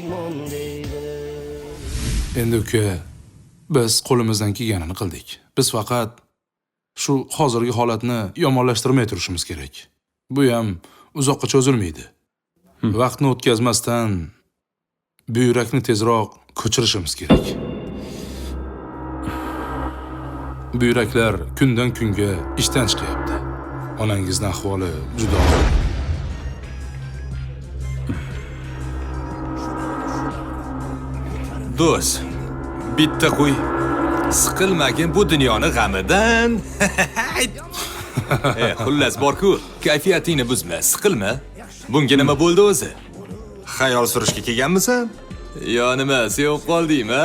Pushaymon deydi. Endi uka, biz qo'limizdan kelganini qildik. Biz faqat shu hozirgi holatni yomonlashtirmay turishimiz kerak. Bu ham uzoqqa cho'zilmaydi. Vaqtni o'tkazmasdan buyrakni tezroq ko'chirishimiz kerak. Buyraklar kundan kunga ishdan chiqyapti. Onangizning ahvoli juda og'ir. Do'st, bitta qo'y. Siqilmagin bu dunyoni g'amidan. Xullas bor-ku, kayfiyatingni buzma, siqilma. Bunga nima bo'ldi o'zi? Xayol surishga kelganmisan? Yo nima, sevib qoldingmi?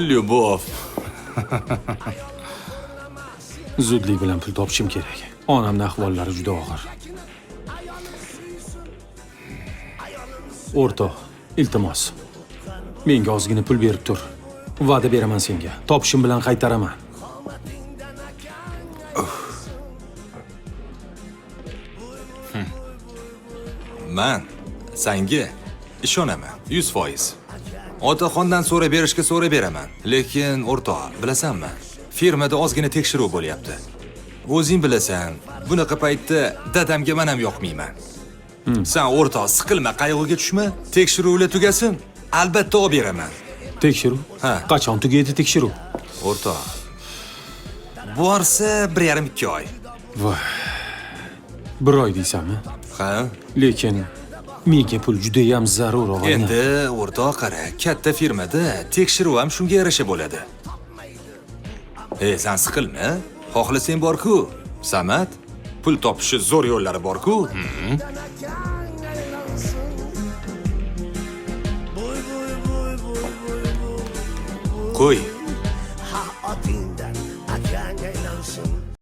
Lyubov. Zudlik bilan pul topishim kerak. Onamning ahvollari juda og'ir. O'rtoq, iltimos. Menga ozgina pul berib tur. Va'da beraman senga. Topishim bilan qaytaraman. Man senga ishonaman 100%. Otaxondan so'rab berishga so'rab beraman. Lekin o'rtoq, bilasanmi? Firmada ozgina tekshiruv bo'lyapti. O'zing bilasan, bunaqa paytda dadamga men ham yoqmayman. Sen o'rtoq, siqilma, qayg'uga tushma. Tekshiruvlar tugasin, albatta olib beraman. Tekshiruv? Ha. Qachon tugaydi tekshiruv? O'rtoq, borsa 1,5-2 oy. Voy. 1 oy deysanmi? Ha? Lekin menga pul juda ham zarur, og'ayni. Endi o'rtoq qara, katta firmada tekshiruv ham shunga yarasha bo'ladi. Sen siqilma. Xohlasang bor-ku. Samad, pul topishi zo'r yo'llari bor-ku. Qo'y,